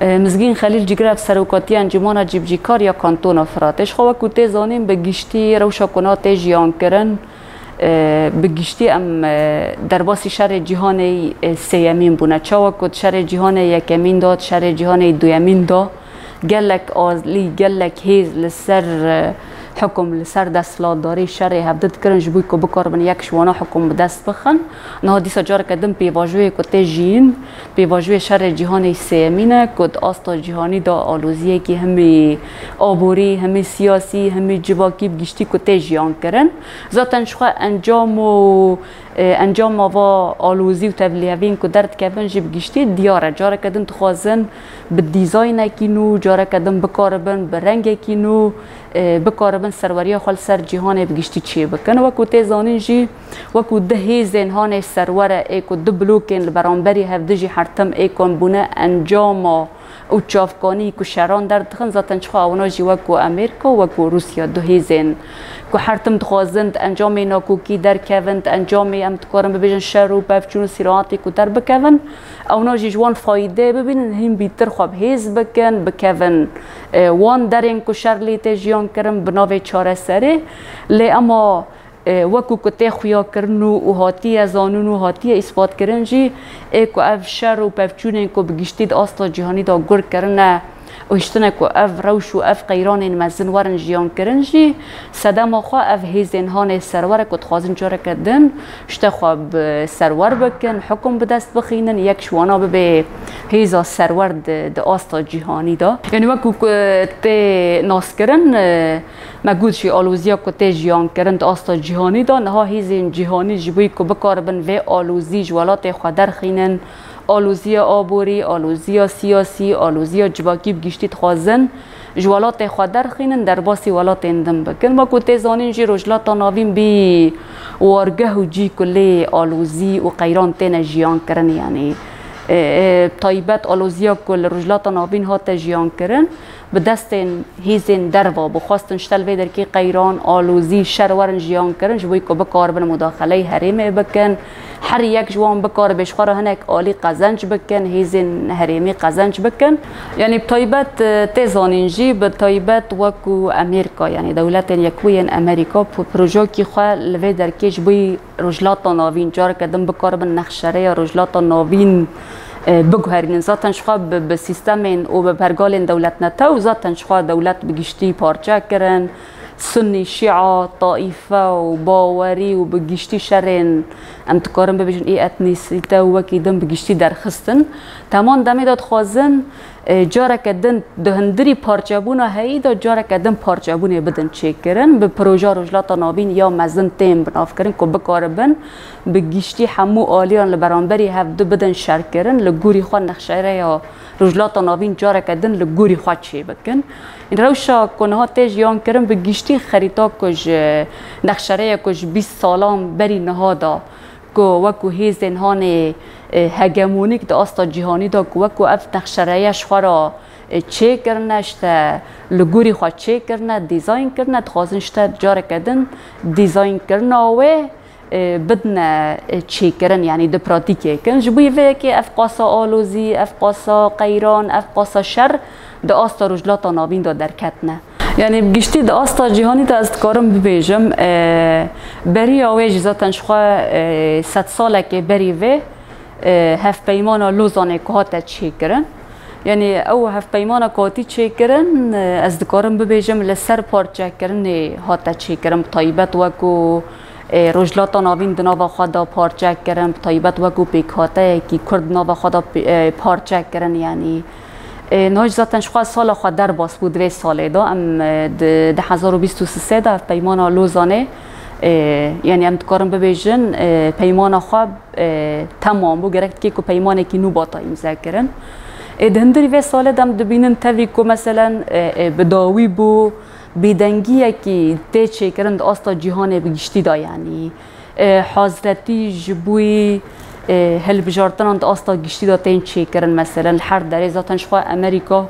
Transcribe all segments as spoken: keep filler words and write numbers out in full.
E, Mizgîn Xelîl Cîgirev, Serokatiya Encûmana Cîbicîkar ya Kantona Firatê. Ji xwe wekû tê zanîn, bi giştî rewşa ku niha tê jiyan kirin, e, bi giştî em, e, derbasî şerê cîhanê, e, sêyemîn bûne. Çawa ku di şerê cîhanê yekemîn de, di şerê cîhanê duyemîn de gelek alî, gelek hêz li ser, e, hukum, li ser desthilatdarî şerê hevdi dikirin, ji bo ku bikaribin yek ji wana hukum bi dest bixin. Niha dîsa careke din pêvajoyê ku tê jiyîn, pêvajoyê şerê cîhanê sêyemîn e ku di asta cîhanî de aloziyekî himî aborî, himî siyasî, himî civakî bi giştî ku tê jiyan kirin. Zaten ji xwe encam û, e, encama va alozî û tevlîhevîn ku derdikevin jî bi giştî diyar e. Careke din dixwazin bi dîzaynekî nû, careke din bikaribin bi rengekî nû, e, bikaribin serweriya xwe li ser cîhanê bi giştî çêbikin. Wekû tê zanîn jî, wekû du hêzên hanê serwere ê ku du blokên li beramberî hevdi jî her tim ê ku em bûne encama û çavkanî ku şeran derdixin, zaten çixa ewna jî wekû Amerîka, wekû Rûsya, du hêzên ku her tim dixwazin di encamê nakokî derkevin, di encamê em dikarin bibêjin şer û pevçûn û sîrahatê ku derbikevin, ewna jî ji wan fayde bibînin, hîn bîtir xwe bi hêz bikin, bikevin, e, wan derên ku şer lê tê jiyan kirin bi navê çareserê. Lê ema, e, wekû ku tê xuyakirin û, û hatiye zanîn û hatiye îsbatkirin jî, ê ku ev şer û pevçûnên ku bi giştî di asta cîhanî de gur kirine û hiştine ku ev rewş û ev qeyranên mezin werin jiyan kirin jî, sedema xwe ev hêzên hanê serwere ku dixwazin careke din ji te xwe bi serwer bikin, hukum bi dest bixînin, yek ji wana bibe hêza serwer di, di asta cîhanî de. Yanî wekû ku tê naskirin, e, me got jî aloziya ku tê jiyan kirin di asta cîhanî de, niha hêzên cîhanî ji bo ku bikaribin vê alozî ji welatê xwe derxînin, aloziya aborî, aloziya siyasî, aloziya civakî bi giştî dixwazin ji welatê xwe derxînin, derbasî welatên din bikin. Wekû tê zanîn jî Rojhilata Navîn bî wargeh û cî ku lê alozî û qeyran têne jiyan kirin, yanî, e, e, taybet aloziya ku li Rojhilata Navîn hate jiyan kirin, bi destên hêzên derva bû. Xwestin ji te li vê derkê qeyran, alozî, şer werin jiyan kirin, ji bo ku bikaribin mudaxeleyê herêmê bikin. Her yek ji wan bikaribe ji xwe re hinek alî qezenc bikin, hêzên herêmî qezenc bikin. Yanî bi taybet, e, tê zanîn jî, bi taybet wekû Amerîka, yanî Dewletên Yekbûyên Amerîka p-, projeyekî xwe li vê derkê ji bo Rojhilata Navîn careke din bikaribin nexşereya Rojhilata Navîn, e, biguherînin. Zaten ji xwe bi, bi sîstemên û bi pergalên dewletnetew zaten ji xwe dewlet bi giştî parçe kirin. Sunî, Şîa, taîfe û bawerî û bi giştî şerên, em dikarin bibêjin, ê etnîsîte û wekî din bi giştî derxistin. Teman demê de dixwazin, e, careke din di hundirî parçebûna heyî de careke din parçebûnê bidin çêkirin. Bi proja Rojhilata Navîn ya mezin tên binavkirin ku bikaribin bi giştî hemû aliyan li beramberî hevdu bidin şerkirin, li gorî xwe nexşereya Rojhilata Navîn careke din li gorî xwe çêbikin. Rewşa ku niha tê jiyan kirin bi giştî xerîta ku ji nexşereya ku ji bîst salan berî niha de ku wekû hêzên hanê, e, hegemonîk di asta cîhanî de ku wekû ev nexşereye ji xwe re, e, çêkirine, ji te li gorî xwe çêkirine, dîzayn kirine, dixwazin ji te careke din dîzaynkirina wê, e, bidine, e, çêkirin, yanî di pratîkê kin. Ji bo vê yekê ev qasa alozî, ev qasa qeyran, ev qasa şer di asta Rojhilata Navîn de derketine. Yanî bi giştî di asta cîhanî de ez dikarim bibêjim, e, beriya wê jî zaten ji xwe, e, sed salekê berî vê, e, hevpeymana Lozanê ku hate çêkirin. Yanî ew hevpeymana ku hatî çêkirin, e, ez dikarim bibêjim li ser parçekirinê hate çêkirin. Bi taybet wekû, e, Rojhilata Navîn di nava xwe de parçe kirin, bi taybet wekû pêkhateyekî Kurd di nava xwe de pê-, e, parçe kirin, yanî, e, niha jî zaten ji xwe sala xwe derbas bû di vê salê de. Em, e, di du hezar û bîst û sê de hevpeymana Lozanê, e, yanî em dikarin bibêjin, e, peymana xwe, e, temam bû. Gerek dikê ku peymanekî nû bata îmze kirin. E, di hundirî vê salê de em dibînin tevî ku meselen, e, e, bi dawî bû, bêdengiyekî tê çêkirin di asta cîhanê bi giştî de, yanî, e, hazretî ji bo, e, hilbijartinan di asta giştî de tên çêkirin. Meselen li her derê zaten ji xwe Amerîka,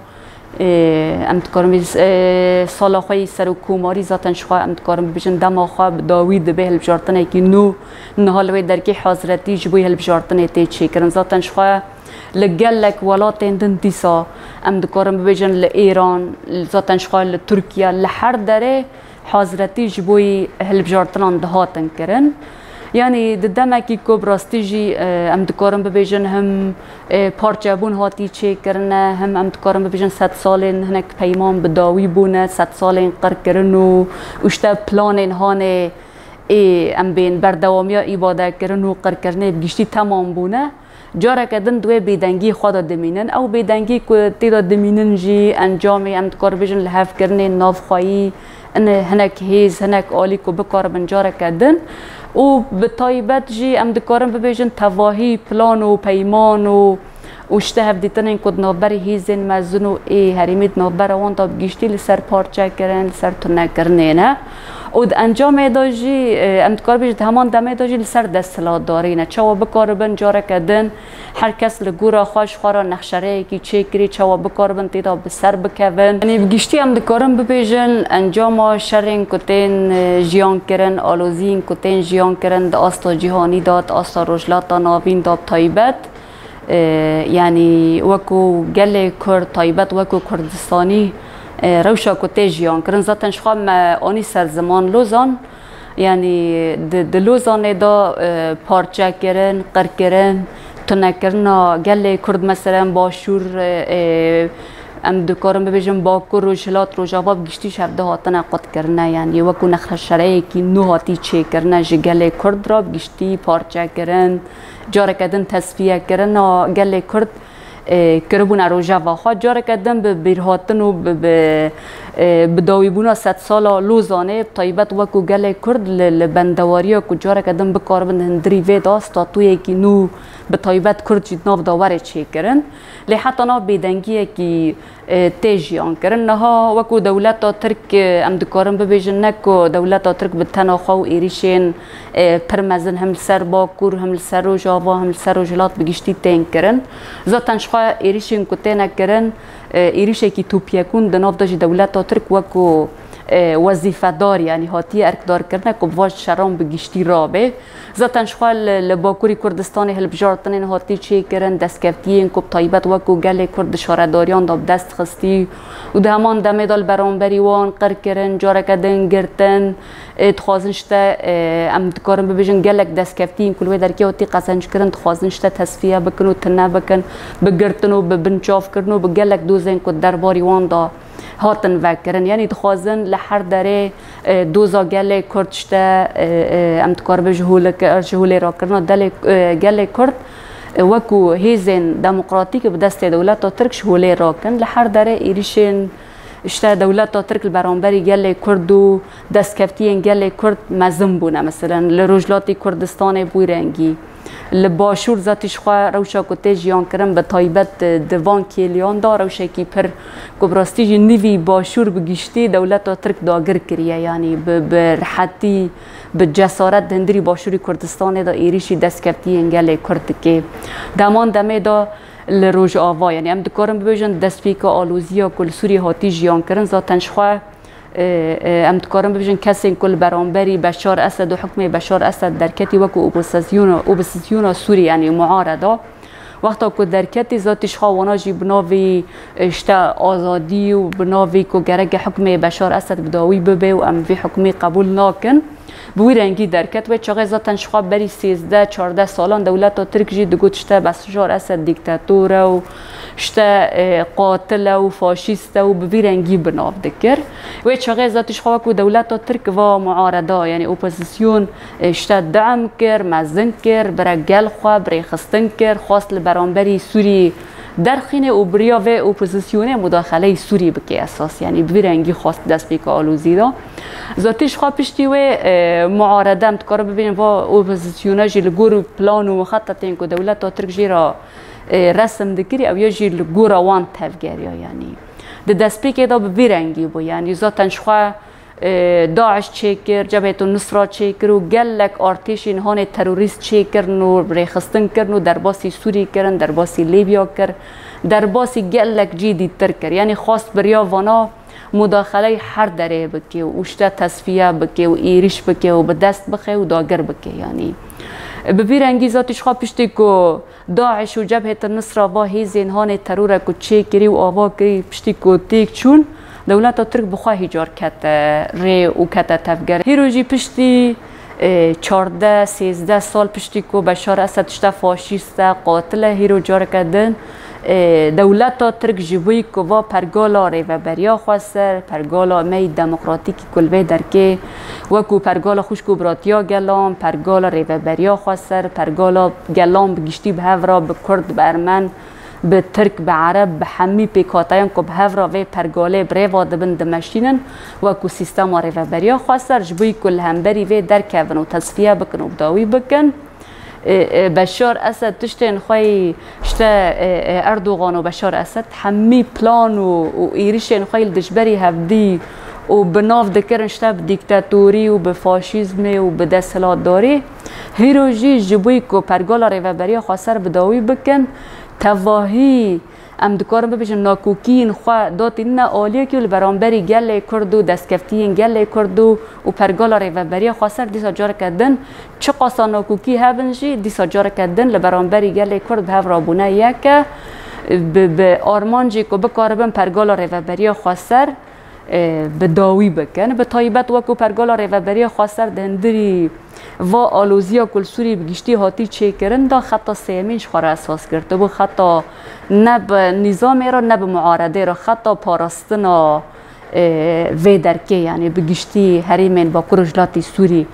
Ê, em dikarin bêjin, ê, sala xwe yî serokkomarî zaten ji xwe em dikarin bibêjin dema xwe bi dawî dibe hilbijartinekî nû niha li wê derkê hazretî ji bo hilbijartinê tê çêkirin. Zaten ji xwe li gelek welatên din dîsa em dikarin bibêjin li Îran, zaten ji xwe li Tirkiye, li her derê hazretî ji bo yî hilbijartinan dihatin kirin. Yanî di demekî ku bi rastî jî, e, em dikarin bibêjin him, e, parçebûn hatî çêkirine, him em dikarin bibêjin sedsalên hinek peyman bi dawî bûne, sedsalên qirkirin û, û işte planên hanê ê em bên berdewamiya îbadekirin û qirkirinê bi giştî temam bûne. Careke din di wê bêdengiyê xwe de dimînin. Ew bêdengî ku tê de dimînin jî encamê, em dikar bêjin, lihevkirinên navxweyî, in hinek hêz, hinek alî ku bikaribin careke din. Û bi taybet jî em dikarin bibêjin tevahî plan û peyman û, û işte hevdîtinên ku di navberê hêzên mezin û ê herêmî di navbera wan de bi giştî li ser parçekirin, li ser tunekirinê ne. Û di encamê de jî, e, em dikar bêjin di heman demê de jî li ser desthilatdarî ne. Çawa bikaribin careke din her kes li gora xwe ji xwe re nexşereyekî çêkirî, çawa bikaribin tê de bi ser bikevin. Yanî bi giştî em dikarin bibêjin encama şerên ku tên, e, jiyan kirin, aloziyên ku tên jiyan kirin di asta cîhanî de, di asta Rojhilata Navîn de bi taybet, e, yanî wekû gelê Kurd, taybet wekû Kurdistanî, e, rewşa ku tê jiyan kirin. Zaten ji xwe me anî ser ziman Lozan, Yanî di, di Lozanê de, e, parçekirin, qirkirin, tunekirina gelê Kurd, meselen Başûr, e, e, em dikarin bibêjin Bakur, Rojhilat, Rojava bi giştî ji hevdu hatine qutkirine. Yanî wekû nexşereyekî nû hatî çêkirine ji gelê Kurd re, bi giştî parçekirin, careke din tesfiyekirina gelê Kurd. e, kiribûne rojeva xwe. Careke din bi bîrhatin û bi, bi, e, bi dawîbûna sedsala Lozanê, bi taybet wekû gelê Kurd li, li bendewariya ku careke din bikaribin di hundirî vê de statuyekî nû bi taybet Kurd jî di nav de were çêkirin. Lê heta niha bêdengiyekî, e, tê jiyan kirin. Niha wekû dewleta Tirk, e, em dikarin bibêjin ne ku dewleta Tirk bi tena xwe û êrîşên e, pir mezin him li ser Bakur, him li ser Rojava, him li ser Rojhilat bi giştî tên kirin. Zaten ji xwe êrîşên ku têne kirin, e, êrîşekî topyekûn di nav de jî dewleta Tirk wekû, e, wezîfedar, yanî hatiye erkdarkirine ku bi van şeran bi giştî rabe. Zaten ji xwe li, li Bakurî Kurdistanê hilbijartinên hatî çêkirin, destkeftiyên ku bi taybet wekû gelê Kurd di şaredariyan de bi dest xistî û di heman demê de li beramberî wan qir kirin, careke din girtin, Ê, dixwazin işte, e, em dikarin bibêjin gelek destkeftiyên ku li wê derkê hatî qezenckirin, dixwazin işte tesfiye bikin û tune bikin, bi girtin û bi binçavkirin û bi gelek dozên ku di derbarî wan de hatin vekirin. Yanî dixwazin li her derê, e, doza gelê Kurd işte, e, e, em dikarin bibêjin holeke-, ji holê rakirina delê, e, gelê Kurd, e, wekû hêzên demokratîk bi destê dewleta Tirk ji holê rakin. Li her derê êrîşên Îşte dewleta Tirk li beramberî gelê Kurd û destkeftiyên gelê Kurd mezin bûne. Meselen, li Rojhilatê Kurdistanê bi wî rengî. Li Başûr zatî ji xwe rewşa ku tê jiyan kirin, bi taybet di, di van kêliyan de rewşekî pir ku bi rastî jî nîvî Başûr bi giştî dewleta Tirk dagir kiriye. Yanî bi, bi rihetî, bi cesaret di hundirî Başûrî Kurdistanê de êrîşî destkeftiyên gelê Kurd dike. Deman demê de Li Rojava, yanî em dikarin bibêjin destpêka aloziya ku li Sûriyê hatî jiyan kirin, zaten ji xwe, e, e, em dikarin bibêjin kesên ku li beramberî Beşar Esed û hukmê Beşar Esed derketî wekû opozisyona, opozisyona Sûrî, yanî muareda. Wexta ku derketî, zatî ji xwe wana jî bi navê, e, işte azadî û bi navê ku gereke hukmê Beşar Esed bi dawî bibe û em vê hukmê qebûl nakin. Bi wî rengî derket. Wê çaxê zaten ji xwe berî sêzdeh çardeh salan dewleta Tirk jî digot, işte Beşar Esed dîktator e û işte, e, qatil e û faşîst e û bi vî rengî bi nav dikir. Wê çaxê zaten ji xwe wekû dewleta Tirk va muareda, yanî opozîsyon, e, işte deam kir, mezin kir, bi re gel xwe bi rêxistin kir, xwest li beramberî Sûrî derxîne û bi riya vê opozisyonê mudaxeleyê Sûrî bike esas, yanî bi vî rengî xwest destpêka alozî de. Zatî ji xwe piştî wê, e, muarede, em dikarin bibêjin va opozisyona jî li gor plan û mixetetên ku dewleta Tirk jê re, e, resim dikirî, ew ya jî li gora wan tevgeriya, yanî di destpêkê de bi vî rengî bû, yanî zaten ji xwe e, DAIŞ çêkir, Cebhêtun Nusra çêkir û gelek artêşên hanê terorîst çêkirin û rêxistin kirin û derbasî Sûrî kirin, derbasî Lîbya kir, Derbasî gelek cî dîtir kir. Yanî xwest beriya vana mudaxeley her derê bike û işte tesfiye bike û êrîş bike û bi dest bixe û dagir bike. Yanî bi vî rengî zatî ji xwe piştî ku DAIŞ û Cebhêt Nusra va hêzên hanê terorek ku çêkirî û ava kirî piştî ku têk çûn, dewleta Tirk bi xwe hîcar kete rê û kete tevger. Hîro jî piştî, e, çardeh, sêzdeh sal piştî ku Beşar Esed tişte faşîst e, qatil e, hîro careke din, e, dewleta Tirk ji bo ku va pergala rêveberiya xweser, pergala me yî demokratîkî ku li vê derkê wekû pergala xwişk û biratiya gelan, pergala rêveberiya xweser, pergala gelan bi giştî bi hev re, bi kurd, bi ermen, bi tirk, bi ereb, bi hemî pêkhateyan ku bi hev re vê pergalê bi rêva dibin, dimeşînin, wekû sîstema rêveberiya xweser, ji bo ku li hemberî vê derkevin û tesfiye bikin û bi dawî bikin. E, e, Beşar Esed tiştên xwe yî işte, e, e, Erdogan û Beşar Esed hemî plan û, û êrişên xwe yî li dijberî hevdî û bi nav dikirin işte bi dîktatorî û bi faşîzmê û bi desthilatdarî. Hîro jî ji bo ku pergala rêveberiya xweser bi dawî bikin, tevahî em dikarin bibêjin nakokiyên xwe datînine aliyekî û li beramberî gelê Kurd û destkeftiyên gelê Kurd û, û pergala rêveberiya xweser dîsa careke din çiqasa nakokî hebin jî dîsa careke din li beramberî gelê Kurd bi hev re bûne yek e. Bi, bi armancê ku bikaribin pergala rêveberiya xweser, e, bi dawî bikin. Bi taybet wekû pergala rêveberiya xweser di hundirî va aloziya ku li Sûriyê bi giştî hatî çêkirin de xeta sêyemîn ji xwe re esas girtibû. Xeta ne bi nîzamê re ne bi muaredê re, xeta parastina, e, vê derkê, yanî bi giştî herêmên Bakur û Rojhilatî Sûrî.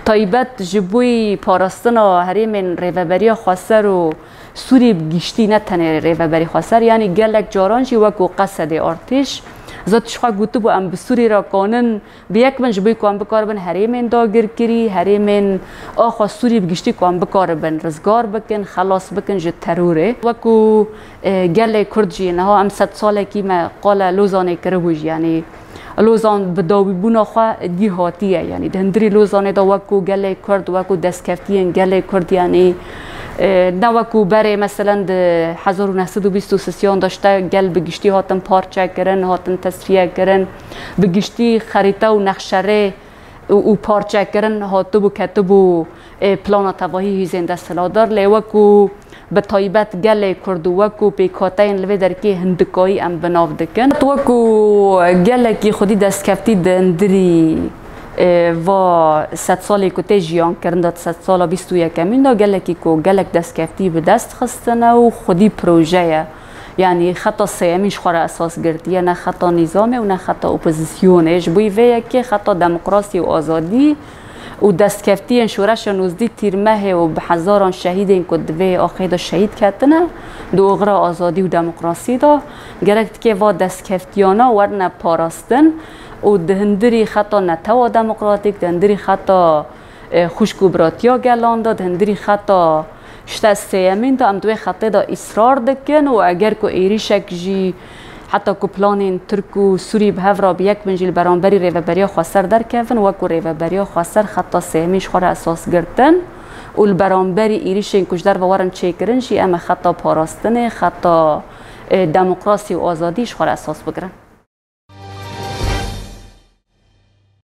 Taybet ji bo parastina herêmên rêveberiya xweser û Sûrî bi giştî, ne tenê rêveberî xweser, yanî gelek caran jî wekû Qesedê artêş, zat ji xwe gotibû, em bi Sûrî re kanin bi yek bin ji bo ku em bikaribin herêmên dagirkirî, herêmên axa Sûrî bi giştî ku em bikaribin rizgar bikin, xelas bikin ji terorê. Wekû, e, gelê Kurd jî niha em sedsalekî me qala Lozanê kiribû jî, yanî Lozan bi dawîbûna xwe dî hatiye. Yanî di hundirî Lozanê de wekû gelê Kurd, wekû destkeftiyên gelê Kurd, yanî, e, ne wekû berê, meselen di hezar û neh sed û bîst û sisiyan de işte gel bi giştî hatin parçekirin, hatin tesfiyekirin, bi giştî xerîte û nexşerê û, û parçekirin hatibû, ketibû, e, plana tevahî hêzên desthilatdar, lê wekû bi taybet gelê Kurd û wekû pêkhateyên li vê derkê hindikayî em bi nav dikin. Wekû gelekî xwedî destkeftî di hundirî, e, va sedsalê ku tê jiyankirin de, di sedsala bîst û yekemîn de gelekî ku gelek destkeftî bi dest xistine û xwedî proje ye. Yanî xeta sêyemîn ji xwe re esas girtiye, ne xeta nîzamê û ne xeta opozisyonê. Ji bo vê yekê xeta demokrasî û azadî û destkeftiyên şoreşa nozdî tîrmehê û bi hezaran şehîdên ku di vê axê de şehîd ketine di oxira azadî û demokrasî de, gerek dike va destkeftiyana werine parastin û di hundirî xeta netewa demokratîk, di hundirî xeta, e, xwişk û biratiya gelan de, di hundirî xeta işte sêyemîn de em di wê xetê de îsrar dikin û eger ku êrîşek jî heta ku planên Tirk û Sûrî bi hev re bi yek bin jî li beramberî Rêveberiya Xweser derkevin, wekû Rêveberiya Xweser xeta sêyemîn ji xwe re esas girtin û li beramberî êrîşên ku ji derve werin çêkirin jî em ê xeta parastinê, xeta, e, demokrasî û azadî ji xwe re esas bigirin.